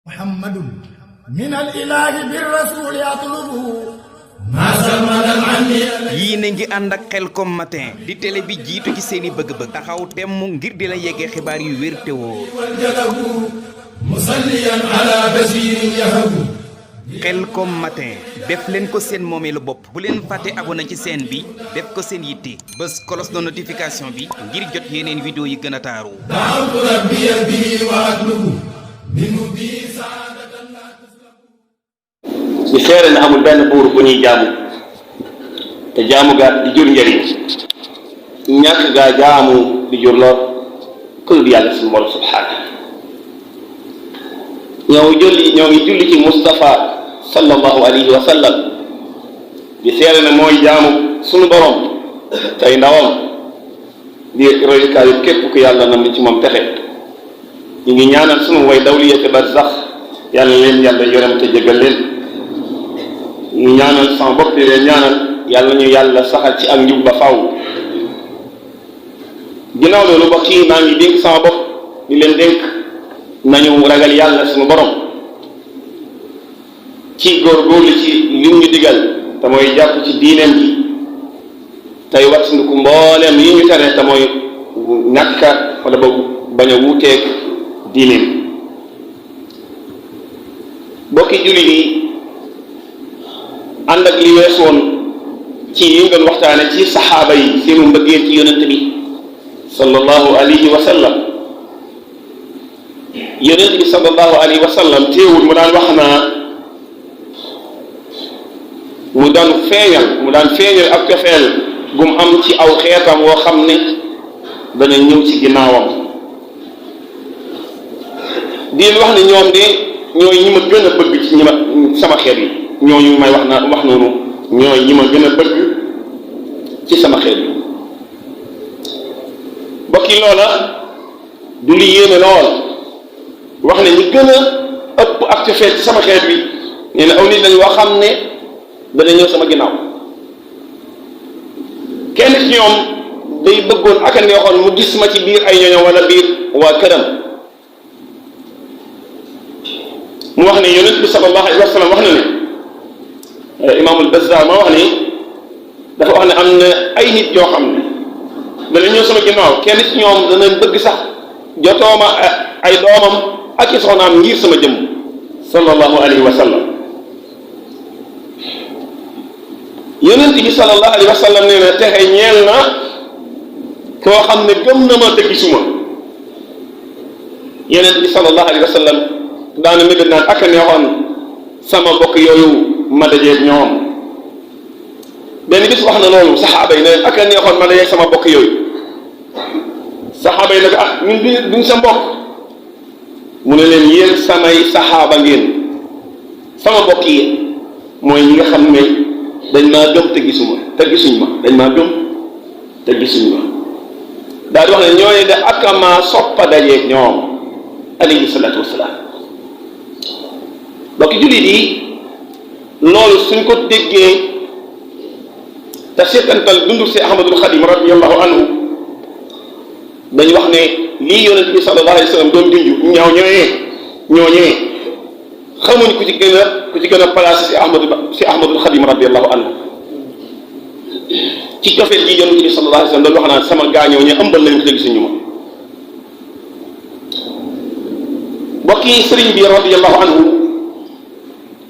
محمد من الإله بالرسول يطلب yii na ngi ànd ak Khelcom matin di télé bi jiitu ci seeni bëgg-bëgg taxaw temm ngir di la yeggee xibaar yu wér te wóor musalliyan ala basirin yahabu Khelcom matin def leen ko seen moomeelu bopp bu leen fàtte abonné ci chaîne bi def ko seen yitte bés cloche de notification bi ngir jot yeneen vidéo yi gën a taaru da'awtu rabbiya bihi wa atlubu minhu bi di seere ne amul benn buur bu ñuy jaamu te jaamu gaa di jur njëriñ ñàkk gaa jaamu di jur lor ku dul yàlla suñu borom subhaanahu ñoo ngi julli ci Mustafa sallallahu alayhi wa sallam di seere ne mooy jaamu suñu borom tey ndawam di royukaayu képp ku yàlla nam ci moom texe ñu ngi ñaanal sunu way dawliya te barzax yàlla leen yàlla yërëm te jégal leen ñu ñaanal sama bopp di leen ñaanal yàlla ñu yàlla saxal ci ak njub ba faw ginnaaw loolu mbokk yi maa ngi dénk sama bopp di leen dénk nañu ragal yàlla suñu borom ci góorgóorlu ci lim ñu digal te mooy jàpp ci diineem ji tey wattandiku mbooleem yi ñu tere te mooy ñàkka wala boobu bañ a wuuteeg diineem bokki jullit yi ànd ak li wees woon ci yi ñu doon waxtaane ci saxaaba yi seenu mbëggeel ci yonent bi sallallahu alayhi wa sallam yonent bi sallallahu alayhi wa sallam teewul mu daan wax naa mu daan feeñal ak cofeel gum am ci aw xeetam woo xam ne dana ñëw ci ginnaawam di leen wax ne ñoom de ñooy ñi ma gën a bëgg ci ñi ma sama xeet yi ñooñu may wax noonu ñooy ñi ma gën a bëgg ci sama xeet yi bokki loola du li yéeme lool wax ne ñi gën a ëpp ak cofeel ci sama xeet bi nee na aw nit lañ woo xam ne dana ñëw sama ginnaaw kenn ci ñoom day bëggoon ak a neexoon mu gis ma ci biir ay ñoño wala biir waa këram mu wax ne yonent bi sallallahu alayhi wa sallam wax na ne imaamul Bazzaar moo wax ni dafa wax ne am na ay nit yoo xam ne dana ñëw sama ginnaaw kenn ci ñoom dana bëgg sax jotooma ay doomam ak i soxnaam ngir sama jëmm sallallahu alayhi wa sallam yonent bi sallallahu alayhi wa sallam nee na texe ñeel na koo xam ne gëm na ma te gisuma yonent bi sallallahu alayhi wa sallam daana mébét naan ak a neexoon sama bokk yooyu ma dajeeg ñoom benn bis wax na loolu saxaaba yi ne ak a neexoon ma dajeeg sama bokk yooyu saxaaba yi nag ñun duñ sa mbokk mu ne leen yéen samay saxaaba ngeen sama bokk yi mooy ñi nga xam ne dañ maa gëm te gisuñ ma dañ maa gëm te gisuñ ma daal di wax ne ñooñu de ak a maa soppa dajeeg ñoom alayhi salaatu wasalaam bokki jullit yi loolu suñ ko déggee te seetantal dundu si Ahmadul Xadim radiyallahu anhu dañu wax ne lii yonent bi sallallahu alayhi wa sallam doon junj ñooñee xamuñ ku ci gën a placé si Ahmadul Xadim radiyallahu anhu ci cofeel ji yonent bi sallallahu alayhi wa sallam doon wax naan sama gaañoo ñe ëmbal nañ ko te gisuñu ma bokki sëriñ bi radiyallahu anhu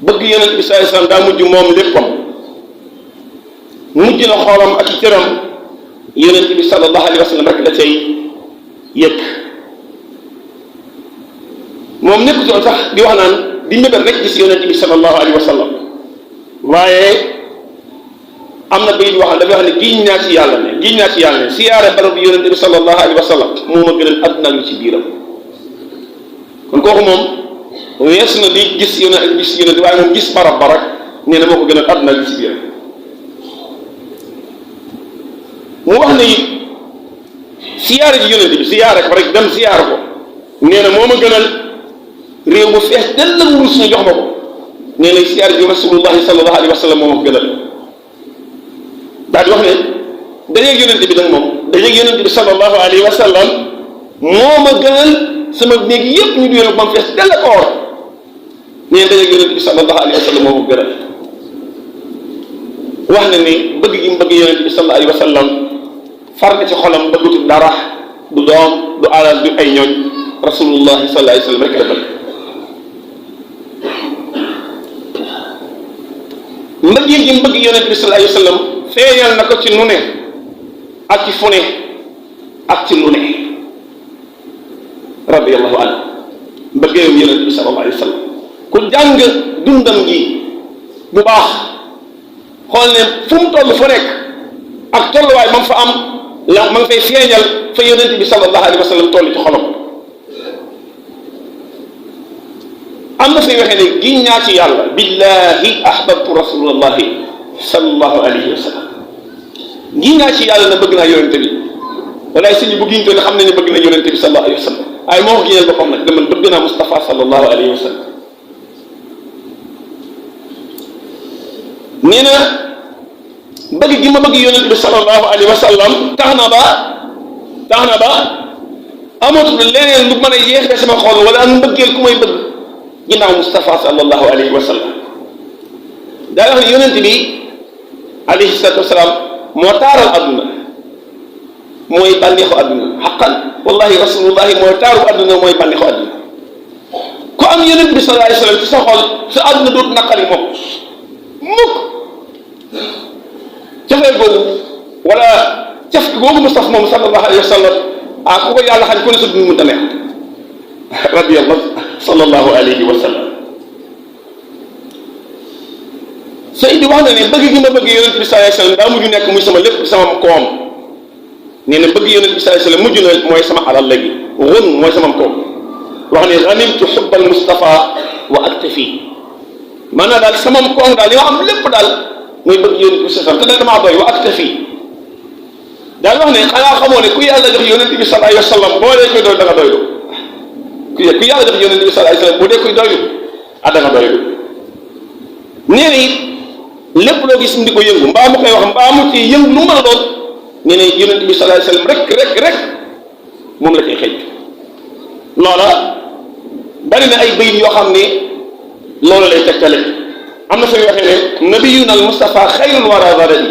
bëgg yonent bi sallallahu alayhi wa sallam daa mujj moom léppam mujj na xoolam ak i cëram yonent bi sallallahu alayhi wa sallam rek la cay yëg moom nekkutoon sax di wax naan di mébét rek gis yonent bi sallallahu alayhi wa sallam waaye am na bayit waxal dafay wax ne giñ naa ci yàlla ne siyaare barab yonent bi sallallahu alayhi wa sallam moo ma gënal àdduna lu ci biiram kon kooku moom weesu na di gis yonent waaye moom gis barab ba rek nee na moo ko gënal àdduna lu ci biiram mu wax ne it siyaare ji yonent bi siyaare ko rek dem siyaare ko nee na moo ma gënal réew mu fees dell la wurus ñu jox ma ko nee na siyaare ji rasulullahi sallallahu alayhi wa sallam moo ma ko gënal daal di wax ne dajeeg yonent bi nag moom dajeeg yonent bi sallallahu alayhi wa sallam moo ma gënal sama néeg yëpp ñu duyee ba mu fees dell ak or nee dajeeg yonent bi sallallahu alayhi wa sallam moo ko gënal wax na ni bëgg gi mu bëgg yonent bi sallallahu alayhi wa sallam far na ci xolam bëggutul dara du doom du alal du ay ñooñ rasulullahi sallallahu alayhi wa sallam rek la bëgg mbëggeel gi mu bëgg yonent bi sallallahu alayhi wa sallam feeñal na ko ci nu ne ak ci fu ne ak ci lu ne radiyallahu anhu mbëggeelam yonent bi sallallahu alayhi wa sallam ku jàng dundam gi bu baax xool ne fu mu toll fu nekk ak tolluwaay ma fa am la ma ngi fay feeñal fa yonent bi sallallahu alayhi wa sallam toll ci xolam am na fay waxee ne giñ naa ci yàlla billahi ahbabtu rasulallahi sallallahu alayhi wa sallam giñ naa ci yàlla na bëgg naa yonent bi walaay sëñ bu giñ te ne xam ne bëgg na yonent bi sallallahu alayhi wa sallam waaye moo ko giñal boppam nag man bëgg naa Mustafa sallallahu alayhi wa sallam nee na bëgg gi ma bëgg yonent bi sallallahu alayhi wa sallam tax na ba amatul leneen lu mën a yeexee sama xol wala ak mbëggeel ku may bëgg ginnaaw Mustafa sallallahu alayhi wa sallam daa wax ne yonent bi alayhi salatu wasalaam moo taaral adduna mooy bànneexu adduna xaqan wallahi rasulullahi mooy taaru adduna mooy bànneexu adduna ku am yonent bi sallallahu alayhi wa sallam ci sa xol sa adduna dootu naqari mukk cafee googu wala caf googu Mustafa moom sallallahu alayhi wa sallam ku ko yàlla xam ko ne sa dund mënta neex radiyallahu sallallahu alayhi wa sallam sëñ bi wax na ne bëgg gi ma bëgg yonent bi sallallahu alayhi wa sallam daa mujj nekk muy sama lépp sama koom nee na bëgg yonent bi sallallahu alayhi wa sallam mujj na mooy sama alal léegi run mooy sama koom wax ne ganimtu xubbal Mustafa wa aktafi maanaam daal sama koom daal li ma am lépp daal muy bëgg yonent bi sallallahu alayhi wa sallam te damaa doy wa aktafi daal wax ne xanaa xamoo ne ku yàlla jox yonent bi sallallahu alayhi wa sallam boo dee koy doy da nga doylu ku yàlla jox yonent bi sallallahu alayhi wa sallam boo dee koy doylu da nga doylu nee na it lépp loo gis ndi ko yëngu mbaa mu koy wax mbaa mu ci yëngu lu mën a doon nee na yonent bi sallallahu alayhi wa sallam rek moom la koy xëy loola bari na ay bayit yoo xam ne loolu lay tegtale am na fay waxee ne nabiyuna al Mustafa xayrul wara daradi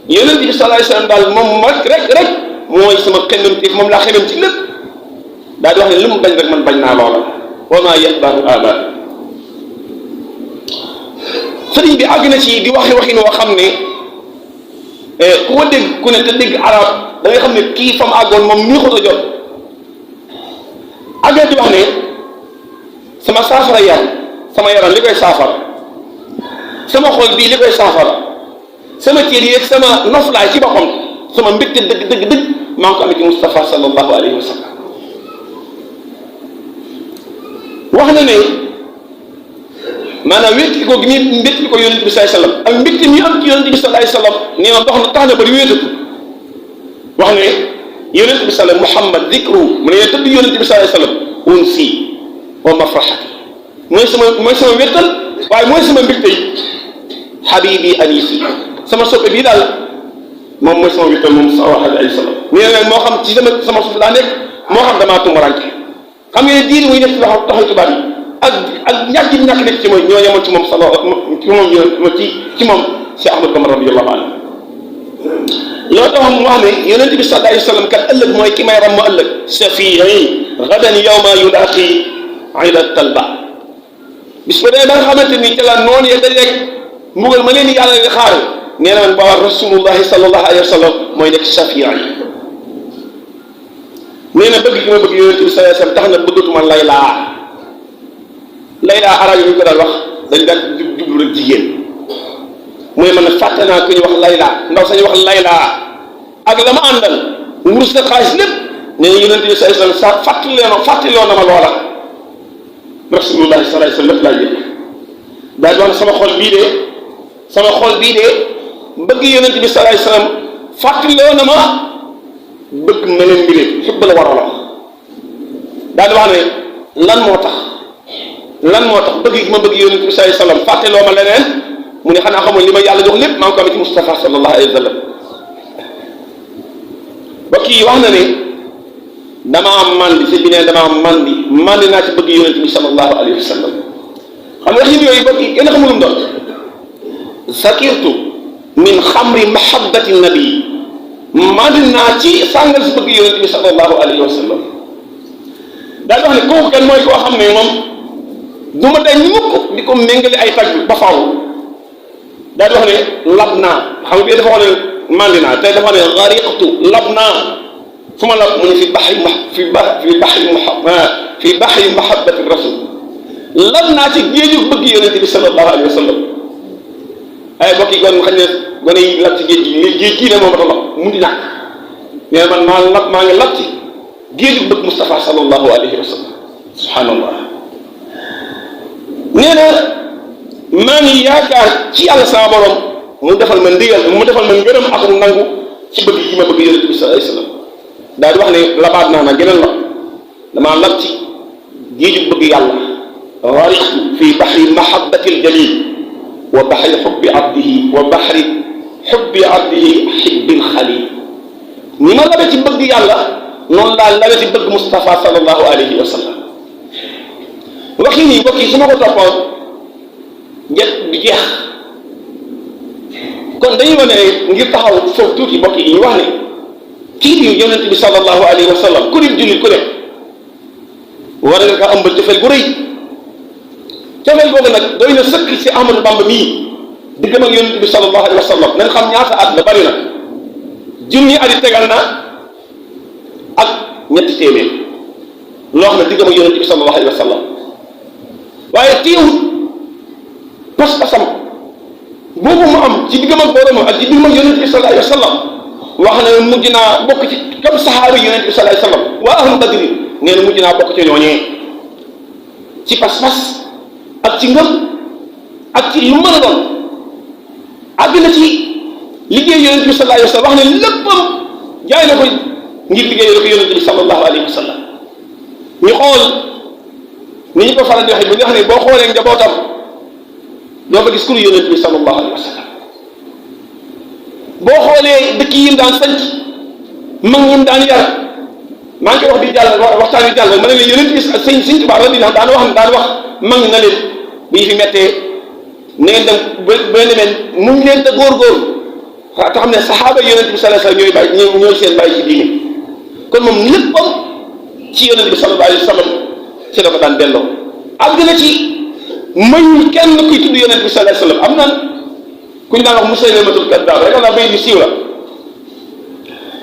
yonent bi sallallahu alayhi wa sallam daal moom rek mooy sama xemmemteef moom laa xemmem ci lépp daal di wax ne li mu bañ rek man bañ naa loola wa maa yaxbaru aba sëriñ bi àgg na ci di waxin woo xam ne ku ko dégg ku ne te dégg arab da ngay xam ne kii fam àggoon moom nii ko jot àgg na di wax ne sama saafara sama yaram li koy saafara sama xol bii li koy saafara sama cër yi ak sama noflaay ci boppam sama mbégte dëgg maa ngi ko amee ci Mustafa sallallahu alayhi wa sallam wax na ne maanaam wétti ko gi muy mbégte ko yonent bi sallallahu alayhi wa sallam ak mbégte mi am ci yonent bi sallallahu alayhi wa sallam nee na dox na tax na ba di wéetatu wax ne yonent bi sallam Muhammad zikru mu ne tëdd yonent bi sallallahu alayhi wa sallam unsi wa mafraxati mooy sama wéttal waaye mooy sama mbégte yi habibi anisi sama soppe bii daal moom mooy sama wéttal moom sallallahu alayhi wa sallam nee na moo xam ci sama suuf laa nekk moo xam damaa tumuranke xam nga ne diine muy nekk ci loxo tubaab yi ak ñàkk nekk ci mooy ñoo yemoon ci moom ci moom Cheikh Ahmadou Bamba radiyallahu anhu loolu tax mu wax ne yonent bi sallallahu alayhi wa sallam kat ëllëg mooy ki may ram ma ëllëg shafii gadan yawma yulaaqi ila talba bis ba dee ba nga xamante ni ca la noonu ya dajeeg mbugal ma leen yàlla di xaar nee na man booba rasulullahi sallallahu alayhi wa sallam mooy nekk shafii nee na bëgg gi ma bëgg yonent bi sallallahu alayhi wa sallam tax na bëggatuma laylaa arab yi ñu ko daan wax dañ daan jublu rek jigéen mooy man nag fàtte naa ku ñu wax laylaa ndaw sañu wax laylaa ak la ma àndal wurus na xaalis lépp nee na yonent bi sallallahu alayhi wa sallam fàttaloo na ma loola rasulullahi sallallahu alayhi wa sallam lépp laa yëg daal di wax ne sama xol bii de bëgg yonent bi sallallahu alayhi wa sallam fàttaloo na ma bëgg meneen mbiri xib la war a wax daal di wax ne lan moo tax bëgg gi ma bëgg yonent bi sallallahu alayhi wa sallam fàttaloo ma leneen mu ne xanaa xamul li ma yàlla jox lépp maa ngi ko amee ci Mustafa sallallahu alayhi wa sallam ba kii wax na ne damaa mandi si bi ne damaa mandi naa ci bëgg yonent bi sallallahu alayhi wa sallam xam nga xiin yooyu bokk yi kenn xamul lu mu doon sakirtu min xamri mahabbati nabi mandi naa ci sàngal si bëgg yonent bi sallallahu alayhi wa sallam daal wax ne kooku kenn mooy koo xam ne moom du ma dañ mukk di ko méngale ay tagg ba faaw daal wax ne lab naa xam nga bii dafa wax ne mandi naa tey dafa ne gariqtu lab naa fu ma lab mu ne fi baxri mahabbati rasul lab naa ci géeju bëgg yonent bi sallallahu alayhi wa sallam ay mbokk yi kon xam ne gone yi lab ci géej gi géej gii ne moom dafa lab mu di ñàkk mais man maa ngi lab ci géeju bëgg Moustapha sallallahu alayhi wa sallam subhanallah nee na maa ngi yaakaar ci yàlla sama borom mu defal ma ndigal mu defal ma ngërëm ak mu nangu ci bëgg yi ma bëgg yonent bi sallallahu alayhi wa sallam daal di wax ne labaat naa na geneen la damaa lab ci géeju bëgg yàlla gharaqtu fi bahri mahabbati aljalil wa bahri hubbi abdihi wa bahri hubbi abdihi hibbil xalil ni ma labe ci bëgg yàlla noonu laa labe ci bëgg Moustapha sallallahu alayhi wa sallam waxi nii mbokk yi su ma ko toppoon jet bi jeex kon dañuy wane ngir taxaw foofu tuuti mbokk yi ñu wax ne kii di yonent bi sallallahu alayhi wa sallam ku di jullit ku ne war nga kaa ëmbal cofeel gu rëy cofeel boobu nag doy na sëkk ci Ahmadou Bamba mii diggam ak yonent bi sallallahu alayhi wa sallam nañ xam ñaata at la bari na junni at yi tegal na ak ñetti téeméer loo xam ne diggam ak yonent bi sallallahu alayhi wa sallam waaye teewul pas-pasam boobu mu am ci diggam ak boromam ak ci diggam ak yonent bi sallallahu alayhi wa sallam wax na mujj naa bokk ci kam saxaaba yonent bi sallallahu alayhi wa sallam waa ahlu badri nee na mujj naa bokk ci ñooñee ci pas-pas ak ci ngëm ak ci lu mën a doon àgg na ci liggéey yonent bi sallallahu alayhi wa sallam wax ne léppam jaay na ko ngir liggéeyal ko yonent bi sallallahu alayhi wa sallam ñu xool ni ñu ko faral di waxee bu ñu wax ne boo xoolee njabootam doo ko gis ku yonent bi sallallahu alayhi wa sallam boo xoolee dëkk yi mu daan sanc mag ñi mu daan yar maa ngi koy wax di jàll waxtaan wi jàll ma ne leen yonent bi sëñ Tuubaa radiyallaahu daan wax mag ñi na leen bu ñu fi mettee na ngeen dem ba demee muñ leen te góor-góor te xam ne saxaaba yonent bi sallallahu alayhi wa sallam ñooy seen bàyyi ci diine kon moom léppam ci yonent bi sallallahu alayhi wa sallam ci la ko daan delloo àgg na ci mayul kenn kuy tudd yonent bi sallallahu alayhi wa sallam am naan ku ñu daan wax Musaylamatul kaddaab rek la bay di siiw la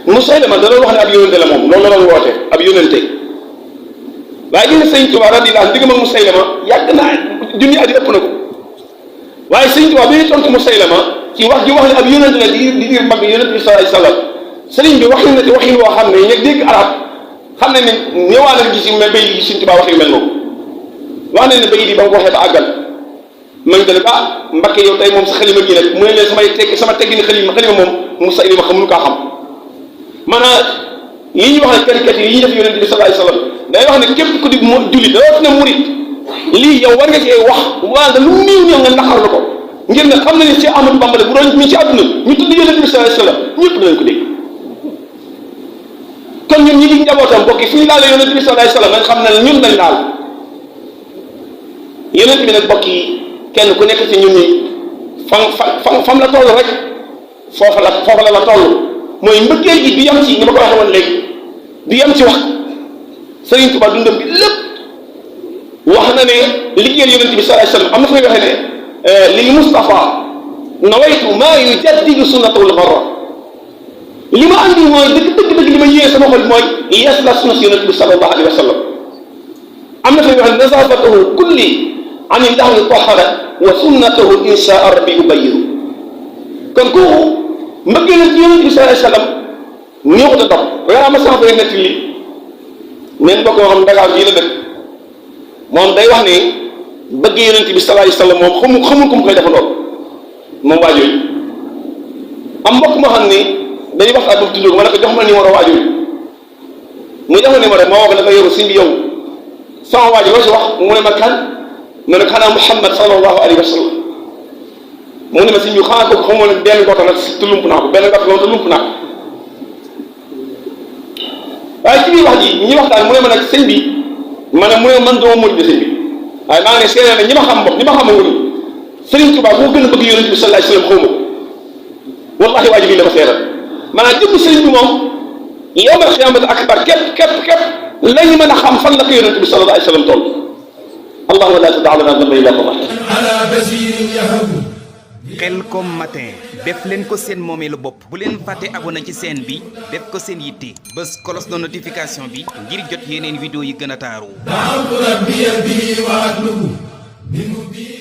Musaylama da doon wax ne ab yónente la moom loolu la doon woote ab yónente waaye gis nga sëñ Tuubaa radiyallaahu anhu digg ma Musaylama yàgg naa junni at yi ëpp na ko waaye sëñ Tuubaa bi ñu tontu Musaylama ci wax ji wax ne ab yónente la di diir mag yonent bi sallallahu alayhi wa sallam sëriñ bi waxin na ci waxin woo xam ne ña dégg arab xam ne ne ñëwaa nañ gis mais bay gi sëñ Tuubaa wax yu mel noonu wax nañ ne bay di ba nga ko waxee ba àggal ma ngi dale Mbakke yow tey moom sa xalima gi nag mu ne leen sama teggi ni xalima moom Musaylima xamunu kaa xam maanaam yi ñu wax ne karikat yi ñu def yonent bi sallallahu alayhi wa sallam day wax ne képp ku di jullit da na murit lii yow war nga cee wax wala lu néew néew nga naqarlu ko ngir ne xam na ne ci Ahmadou Bamba bu doon mi ci àdduna ñu tudd yonent bi sallallahu alayhi wa sallam ñëpp danañ ko dégg kon ñun ñi di njabootam mbokk yi fu ñu laalee yonent bi sallallahu alayhi wa sallam nañ xam ne ñun lañ laal yonent bi nag mbokk yi kenn ku nekk ci ñun ñi fam la toll rek foofa la toll mooy mbëggeel gi du yem ci ni ma ko waxee woon léegi du yem ci wax Sëriñ Tuubaa dundam bi lépp wax na ne liggéeyal yonent bi sallallahu alayhi wa sallam am na fay waxee ne lil Mustafa nawaytu maa yujaddidu sunnatul gharra li ma andi mooy dëgg li ma yéene sama xol mooy yees la sunna si yonent bi sallallahu alayhi wa sallam am na fay waxee nazafatuhu kulli an illahi tahara wa sunnatahu insha rabbi ubayyiru kon kooku mbëggee na ci yonent bi sallallahu alayhi wa sallam ñëwut a dox yaa ma sama fay nett li neen bokk moo xam Dakar bii la dëkk moom day wax ne bëggee yonent bi sallallahu alayhi wa sallam moom xamul ku mu koy defandoo moom waajooyu am mbokk moo xam ne dañuy wax ak tudd ko ma ne ko jox ma numéro waajooyu mu jox ma numéro moo wax dafa yoru si bi yow sama waajoo loo si wax mu ne ma kan ma ne ko xanaa Muhammad sallallahu alayhi wa sallam mu ne ma si ñu xanaa ko xamoo ne benn goto la te lump naa ko benn goto la te lump naa ko waaye ci biir wax ji ñi waxtaan mu ne ma nag sëñ bi ma ne mu ne man doo murid sëñ bi waaye maa ngi ne seere na ñi ma xam bopp ñi ma xamagul Sëriñ Tuubaa moo gën a bëgg yonent bi sallallahu alayhi wasallam xawma ko wallahi waa ji bii la ko seeral maanaam jëmm sëriñ bi moom yawmal xiyaamati akbar képp lañu mën a xam fan la ko yonent bi sallallahu alayhi wasallam toll allahumma la tada' lana dhanban illa ghafartahu ala basirin yahabu Khelcom matin def leen ko seen moomeelu bopp bu leen fàtte abonné ci chaîne bi def ko seen yitte bës cloche de notification bi ngir jot yeneen vidéo yi gën a taaru da'awtu rabbiya bi wa atlubu minhu bi